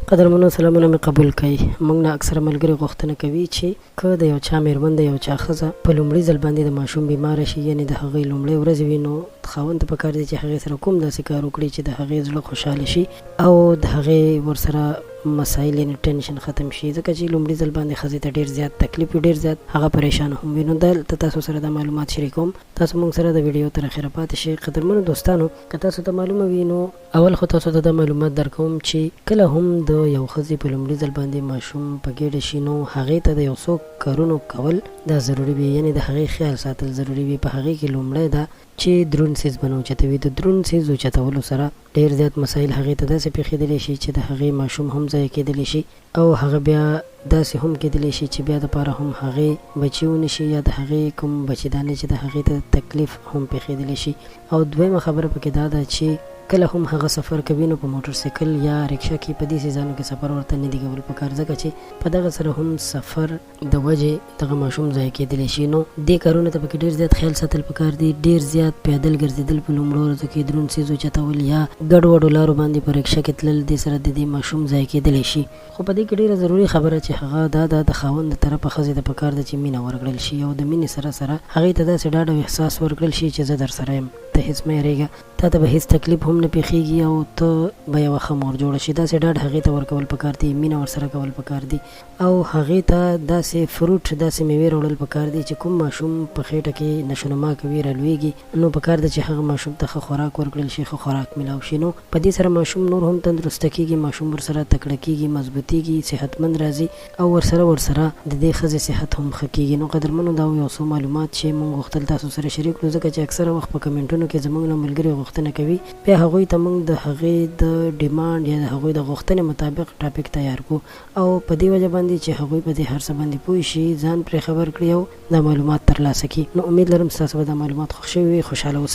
قدرمنو سلامونه مې قبول کړئ. موږ نه اکثره ملګري غوښتنه کوي چې که د یو چا میرمن د یو چا ښځه په لومړي ځل باندې د ماشوم بیماره شي یعنې د هغې لومړۍ ورځې وي نو خاوند ته پکار دي چې هغې سره کوم داسې کار وکړي چې د هغې زړه خوشحاله شي او د هغې ورسره مسایل یعنې ټینشن ختم شي ځکه چې لومړي ځل باندې ښځې ته ډیر زیات تکلیف وي ډیر زیات هغه پریشان هم وي نو دلته تاسو سره دا معلومات شریکوم تاسو موږ سره د ویډیو تر اخره پاتې شئ. قدرمنو دوستانو که تاسو ته معلومه وي نو اول خو تاسو ته دا معلومات درکوم چی کله هم د یو ښځی په لومړي ځل باندی ماشوم په ګیډه شي نو هغی ته د یو څو کارونو کول دا ضروري وي یعنی د هغی خیال ساتل ضروري وي په هغی کی لومړی دا چی دروند څیز به نه اوچتوي د دروند څیز اوچتولو سره ډیر زیات مسایل هغی ته داسی پیښیدلی شي چی د هغی ماشوم هم ضایع کیدلی شي او هغه بیا داسې هم کیدلی شي چې بیا دپاره هم هغې بچي ونه شي یا د هغې کوم بچي دانه چې د هغې ته تکلیف هم پیښیدلی شي او دویمه خبره پکې دا ده چې کله هم هغه سفر کوي نو په موټر سایکل یا رکشه کې په دې څیزانو کې سفر ورته نه دي کول پکار ځکه چې په دغه سره هم سفر د وجې دغه ماشوم ضایع کیدلی شي نو دې کارونو ته پکې ډیر زیات خیال ساتل پکار دي ډیر زیات پیادل ګرځیدل په لومړو ورځو کې دروند څیز اوچتول یا ګډ وډو لارو باندې په رکشه کې تلل دې سره د دې ماشوم ضایع کیدلی شي. خو په دې کې ډېره ضروري خبره چې هغه دا ده د خاوند د طرفه ښځې ته پکار ده چې مینه ورکړل شي او د مینې سره سره هغې ته داسې ډاډ او احساس ورکړل شي چې زه درسره یم ته هېڅ مه یریږه تاته به هېڅ تکلیف هم نه پېښېږي او ته به یوه ښه مور جوړه شې داسې ډاډ هغې ته ورکول پکار دي مینه ورسره کول پکار دي او هغې ته داسې فروټ داسې مېوې راوړل پکار دي چې کوم ماشوم په خېټه کې نشونما کوي رالوېږي نو پکار ده چې هغه ماشوم ته ښه خوراک ورکړل شي ښه خوراک ملاو شي نو په دې سره ماشوم نور هم تندرسته کېږي، ماشوم ورسره تکړه کېږي، مضبوطېږي، صحتمند راځي او ورسره ورسره د دې ښځې صحت هم ښه کېږي. نو قدرمنو دا وو یو څو معلومات چې مونږ غوښتل تاسو سره شریک کړو ځکه چې اکثره وخت په کمنټونو کې زمونږ نه ملګري غوښتنه کوي بیا هغوی ته مونږ د هغې د ډیمانډ یا د هغوی د غوښتنې مطابق ټاپک تیار کړو او په دې وجه باندې چې هغوی په دې هر څه باندې پوه شي ځان پرې خبر کړي او دا معلومات ترلاسه کړي. نو امید لرم ستاسو به دا معلومات خوښ شوي وي. خوشحاله اوسئ.